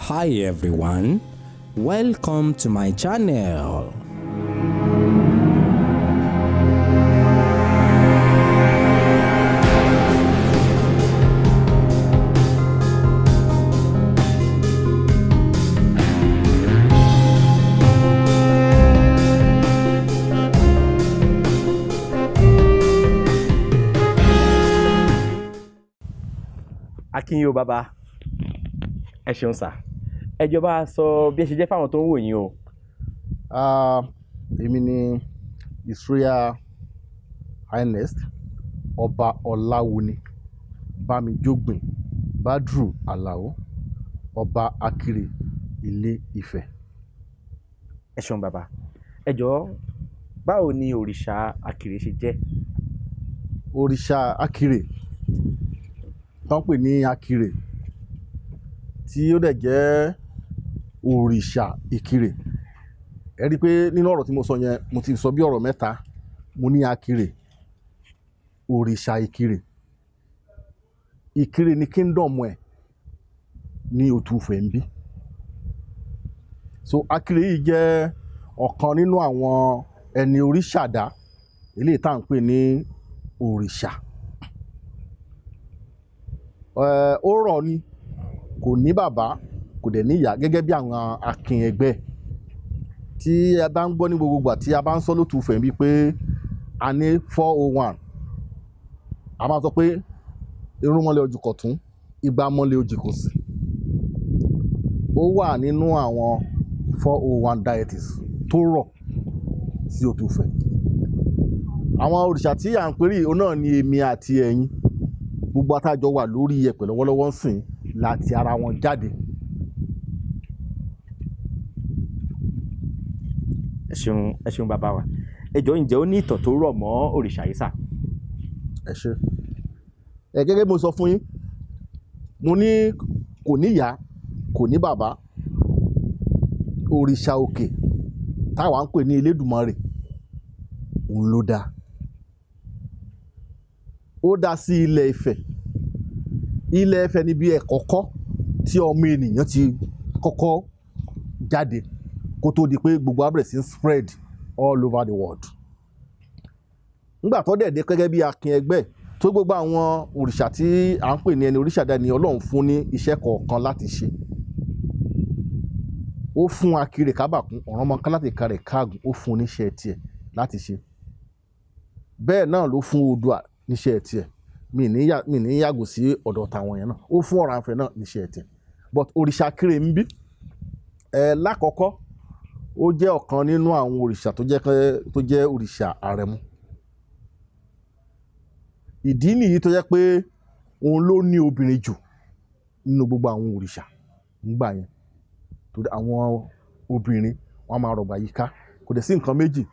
Hi everyone, welcome to my channel. Akínyìn o bàbá, ẹ ṣeun sà. Ẹ jọ̀ọ́, bá a sọ bí ẹ ṣe jẹ́ fáwọn tó ń wò yín o. Ah, èmi ni His Royal Highness Ọba Ọláwuni Bámijógbìn Badru Alao, Ọba Akire Ilé Ifẹ̀. Ẹ ṣeun bàbá. Ẹ jọ̀ọ́, báwo ni òrìṣà Akìrè ṣe jẹ́? Òrìṣà Akire tó ń pè ní Akire, tí ó dẹ̀ jẹ́ òrìṣà Ìkirè. Ẹ rí i pé nínú ọ̀rọ̀ tí mo sọ yẹn, mo ti sọ bí ọ̀rọ̀ mẹ́ta. Mo ní Akire, òrìṣà Ìkirè. Ìkirè ní kingdom ẹ̀ ní Òtúfẹ̀ ń bí. So Akire yìí jẹ́ ọ̀kan nínú àwọn ẹni oríṣàdá, eléyìí tá à ń pè ní òrìṣà. Ó rọ̀ ni, kò ní bàbá, kò dẹ̀ ní ìyá, gẹ́gẹ́ bí àwọn akin ẹgbẹ́ tí a bá ń gbọ́ ní gbogbo ìgbà tí a bá ń sọ lótùfẹ̀ bíi pé a ní 401. A máa sọ pé irúnmọlẹ̀ ojúkọ̀tún, igba mọ́lẹ̀ ojìkòsì. Ó wà nínú àwọn 401 deities tó rọ̀ sí Òtúfẹ̀. Àwọn òrìṣà tí à ń perí òun náà ni èmi àti ẹ̀yin, gbogbo atájọ wà lórí iyẹ̀pẹ̀ lọ́wọ́lọ́wọ́ ń sìn láti ara wọn jáde. Ẹ ṣeun, ẹ ṣeun bàbá wa. Ẹ jọ̀ọ́, ǹjẹ́ ó ní ìtàn tó rọ̀ mọ́ òrìṣà yìí sà? Ẹ ṣe. Ẹ gẹ́gẹ́ bí mo sọ fún yín, mo ní kò ní ìyá, kò ní bàbá. Òrìṣà òkè táwa ń pè ní Elédùmarè, òun ló dá. Ó dá sí Ilẹ̀ Ifẹ̀. Ilẹ̀ Ifẹ̀ níbi ẹ̀kọ́kọ́ tí ọmọ ènìyàn ti kọ́kọ́ jáde, kó tó di pé gbogbo á bẹ̀rẹ̀ sí ń spread all over the world. Nígbà tó dẹ̀ dé gẹ́gẹ́ bí akin ẹgbẹ́ tó, gbogbo àwọn òrìṣà tí à ń pè ní ẹni òrìṣà dá ní Ọlọ́run fún ní iṣẹ́ kọ̀ọ̀kan láti ṣe. Ó fún Akire kábàkún ọ̀rànmọ́ká láti karẹ̀ káàgùn, ó fún oníṣẹ́ tiẹ̀ láti ṣe. Bẹ́ẹ̀ náà ló fún Oòduà níṣẹ́ tiẹ̀. Mi ní yàgò sí ọ̀dọ̀ tàwọn yẹn náà. Ó fún Ọ̀rànfẹ̀ náà níṣẹ́ tiẹ̀. But òrìṣà Akire ń bí ẹ lákọ̀ọ́kọ́, ó jẹ́ ọ̀kan nínú àwọn òrìṣà tó jẹ́ òrìṣà àrẹ̀mú. Ìdí nìyí tó jẹ́ pé òun ló ní obìnrin jù nínú gbogbo àwọn òrìṣà nígbà yẹn, torí àwọn obìnrin wọn máa rọ̀gbà yíká. Kò dẹ̀ sí nǹkan méjì,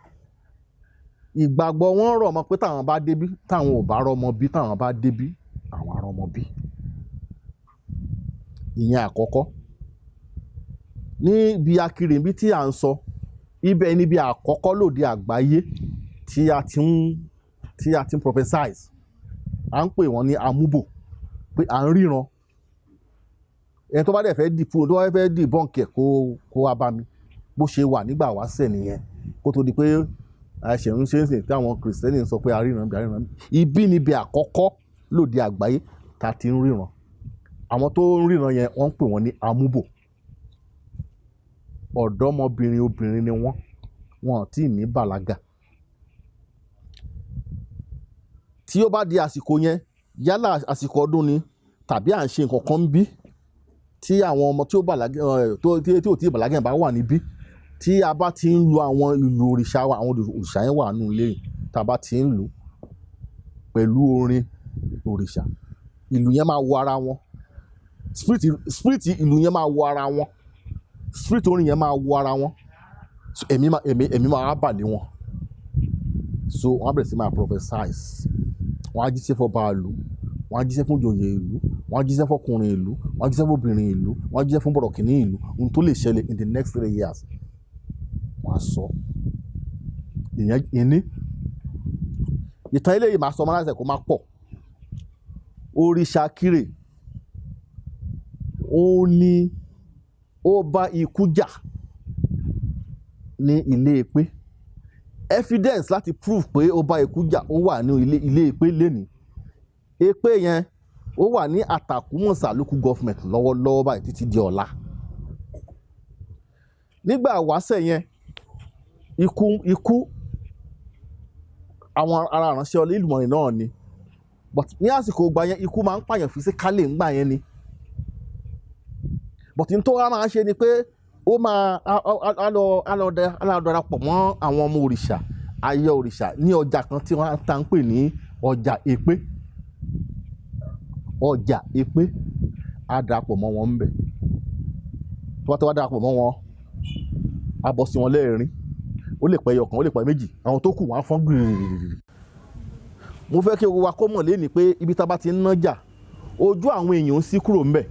ìgbàgbọ́ wọn rọ̀ mọ́ pé táwọn bá débí, táwọn ò bá rọ́mọ bí, táwọn bá débí, àwọn á rọ́mọ bí. Ìyẹn àkọ́kọ́. Níbi Akire níbi tí à ń sọ, ibẹ̀ níbi àkọ́kọ́ lòde àgbáyé tí a ti ń prophesize. À ń pè wọ́n ní amúbò, pé à ń ríran. Ẹni tó bá dẹ̀ fẹ́ dìpọ̀, tó bá fẹ́ debunk ẹ̀, kó wá bá mi. Bó ṣe wà nígbà wáṣẹ̀ nìyẹn, kó tó di pé àṣẹ ń ṣe ń sìn tí àwọn Kìrìsìtẹ́nì ń sọ pé aríran bí aríran. Ibi níbi àkọ́kọ́ lòde àgbáyé tá a ti ń ríran. Àwọn tó ń ríran yẹn, wọ́n ń pè wọ́n ní amúbò. Ọ̀dọ́mọbìnrin obìnrin ni wọ́n, wọn ò tí ì ní bàlágà. Tí ó bá di àsìkò yẹn, yálà àsìkò ọdún ni tàbí à ń ṣe nǹkan kan ń bí, tí àwọn ọmọ tí ó bàlágà, tó tí ò tí ì bàlágà bá wà níbí, tí a bá ti ń lu àwọn ìlù òrìṣà wa, àwọn òrìṣà yẹn wà nínú ilé yìí, tá a bá ti ń lù pẹ̀lú orin òrìṣà, ìlù yẹn máa wọ ara wọn. Spirit ìlù yẹn máa wọ ara wọn, spirit orin yẹn máa wọ ara wọn. So, ẹ̀mí máa bà lé wọn. So wọ́n á bẹ̀rẹ̀ sí máa prophesize. Wọ́n á jíṣẹ́ fún ọba ìlú, wọ́n á jíṣẹ́ fún ìjòyè ìlú, wọ́n á jíṣẹ́ fún ọkùnrin ìlú, wọ́n á jíṣẹ́ fún obìnrin ìlú, wọ́n á jíṣẹ́ fún bọ̀rọ̀kìnní ìlú, ohun tó lè ṣẹlẹ̀ in the next 3 years, wọ́n á sọ. Ìyẹn ìní ìtàn eléyìí máa sọ ọmọ láti kó má pọ̀. Òrìṣà Akire, ó ní Ó bá ikú jà ní ilé Èpè. Evidence láti prove pé ó bá ikú jà, ó wà ní ilé Èpè lénìí. Èpè yẹn, ó wà ní Àtàkùmọ̀sà Local Government lọ́wọ́lọ́wọ́ báyìí títí di ọ̀la. Nígbà wáṣẹ̀ yẹn, ikú àwọn ará ìránṣẹ́ Olódùmarè náà ni, but ní àsìkò ìgbà yẹn, ikú máa ń pààyàn physically ńgbà yẹn ni. But n tó wá máa ń ṣe ni pé ó máa á lọ darapọ̀ mọ́ àwọn ọmọ òrìṣà, ayé òrìṣà, ní ọjà kan tí wọ́n ta ń pè ní ọjà Èpè. Ọjà Èpè, á darapọ̀ mọ́ wọn ńbẹ̀. Tó bá tó wá darapọ̀ mọ́ wọn, á bọ́ sí wọn lẹ́ẹ̀rín. Ó lè pẹ́ ẹyọ kan, ó lè pẹ́ méjì, àwọn tó kù wọ́n á fọ́n gbìrìrì. Mo fẹ́ kí gbogbo wa kó mọ̀ lénìí pé ibi tá a bá ti ń nájà, ojú àwọn èèyàn ń sí kúrò ńbẹ̀.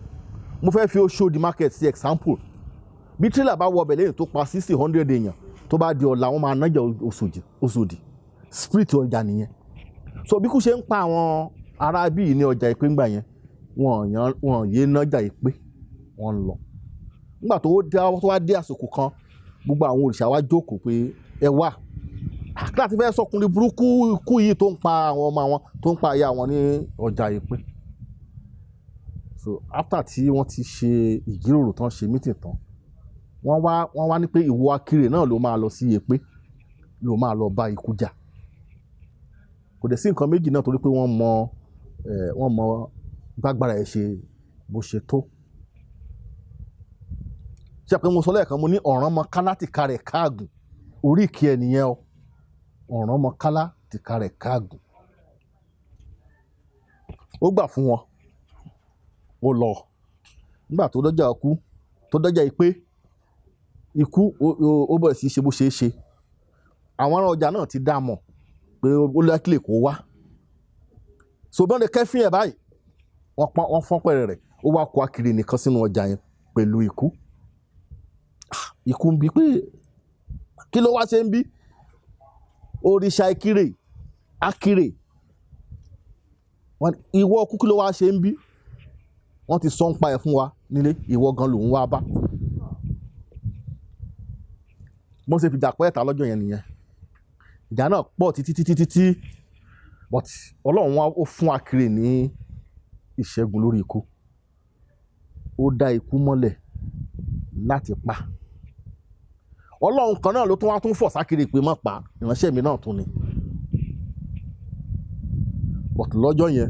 Mo fẹ́ fi Oṣòdì market sí example. Bí tírélà bá wọ ọbẹ̀ lẹ́yìn tó pa 600 èèyàn, tó bá di ọ̀la, wọ́n máa nájà Oṣòdì. Oṣòdì spirit ọjà nìyẹn. So bí kú ṣe ń pa àwọn ará bíi ní ọjà Ìpè ńgbà yẹn, wọ́n yé nájà Ìpè, wọ́n ń lọ. Nígbà tó dá tó wá dé àsìkò kan, gbogbo àwọn òrìṣà wa jókòó pé, ẹ wá, láti fẹ́ sọkùnrin burúkú ikú yìí tó ń pa àwọn ọmọ àwọn, tó ń pa aya àwọn ní ọjà Ìpè. So after tí wọ́n ti ṣe ìjíròrò tán, ṣe meeting tán, wọ́n wá ní pé ìwọ Akirè náà ló máa lọ sí Èpè, ló máa lọ bá ikú jà. Kò dẹ̀ sí nǹkan méjì náà, torí pé wọ́n mọ gbàgbára ẹ̀ ṣe bó ṣe tó. Ṣe pé mo sọ lẹ́ẹ̀kan, mo ní ọ̀ràn mọ kálá tìka rẹ̀ káàgùn, oríkì ẹ̀ nìyẹn o. Ọ̀ràn mọ kálá tìka rẹ̀ káàgùn. Ó gbà fún wọn, ó lọ. Nígbà tó dọ́jà ikú, tó dọ́jà Ìpè, ikú ó bẹ̀rẹ̀ sí í ṣe bó ṣe é ṣe. Àwọn ará ọjà náà ti dá a mọ̀ pé ó lẹ́kìlẹ̀ kó wá. So bí wọ́n lè kẹ́fín ẹ̀ báyìí, wọ́n pọ́n, wọ́n fọ́n pẹ̀rẹ̀ rẹ̀. Ó wá kó Akiri nìkan sínú ọjà yẹn pẹ̀lú ikú. Ikú ń bi pé kí ló wá ṣe ń bí òrìṣà Ìkirè. Akirè, ìwọ kú, kí ló wá ṣe ń bí? Wọ́n ti sọ ń pa ẹ̀ fún wa nílé, ìwọ gan lòun wá bá. Bó ṣe fìjà pẹ́ ẹ̀ta lọ́jọ́ yẹn nìyẹn. Ìjà náà pọ̀ títí títí títí, but Ọlọ́run wá ó fún Akirè ní ìṣẹ́gun lórí ikú. Ó dá ikú mọ́lẹ̀ láti pa. Ọlọ́run kan náà ló tún wá tún fọ̀ sákìrì pé má pa ìránṣẹ́ mi náà tún ni. But lọ́jọ́ yẹn,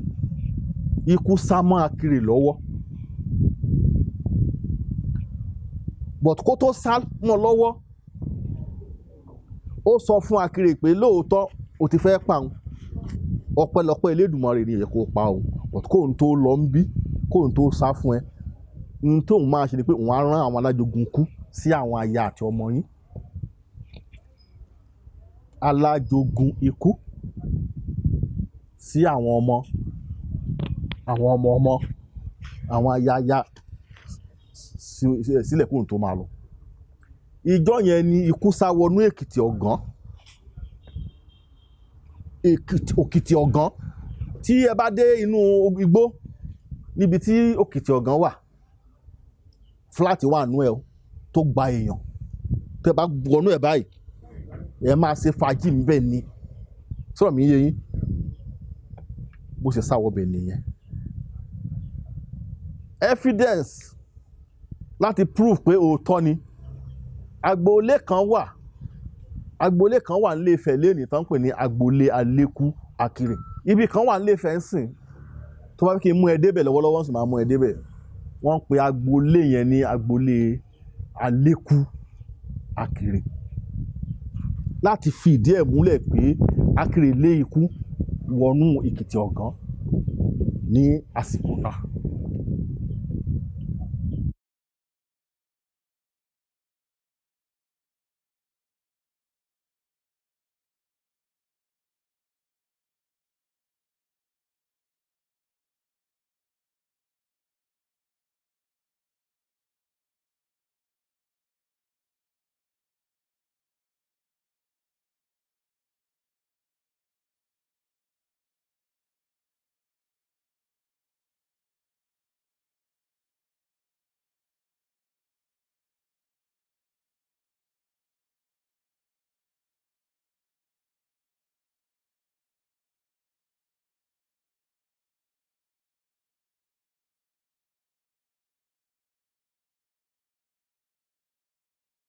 ikú sá mọ́ Akirè lọ́wọ́. But kó tó sá mọ́ lọ́wọ́, ó sọ fún Akirè pé lóòótọ́ o ti fẹ́ pa òun, ọpẹ́lọpẹ́ Elédùmarè ni èyẹ kó pa òun, but kóun tó lọ ń bí, kóun tó sá fún ẹ, ohun tóun máa ṣe ni pé òun á rán àwọn alájogun kú sí àwọn aya àti ọmọ yín. Alájogun ikú sí àwọn ọmọ, àwọn ọmọ ọmọ, àwọn aya aya sílẹ̀ kóun tó máa lọ. Ìjọ yẹn ni ikú sá wọnú Èkìtì Ọ̀gán. Òkìtì Ọ̀gán, tí ẹ bá dé inú igbó níbi tí Òkìtì Ọ̀gán wà, fúláàtì wà nú ẹ o tó gba èèyàn. Tẹ́ bá wọnú ẹ báyìí, ẹ máa ṣe fàájì ńbẹ̀ ni. Sọ̀rọ̀ mi yé yín? Bó ṣe sáwọ́ bẹ̀ nìyẹn. Evidence láti prove pé òótọ́ ni, agboolé kan wà, agboolé kan wà nílé Ifẹ̀ lẹ́nìí tán ń pè ní agboolé Alékú Akirè. Ibi kan wà nílé Ifẹ̀ ń sìn, tó bá kí n mú ẹ débẹ̀ lọ́wọ́lọ́wọ́ sì máa mú ẹ débẹ̀. Wọ́n ń pe agboolé yẹn ní agboolé Alékú Akirè, láti fi ìdí ẹ̀ múlẹ̀ pé Akirè lé ikú wọnú Èkìtì Ọ̀gán ní àsìkò náà.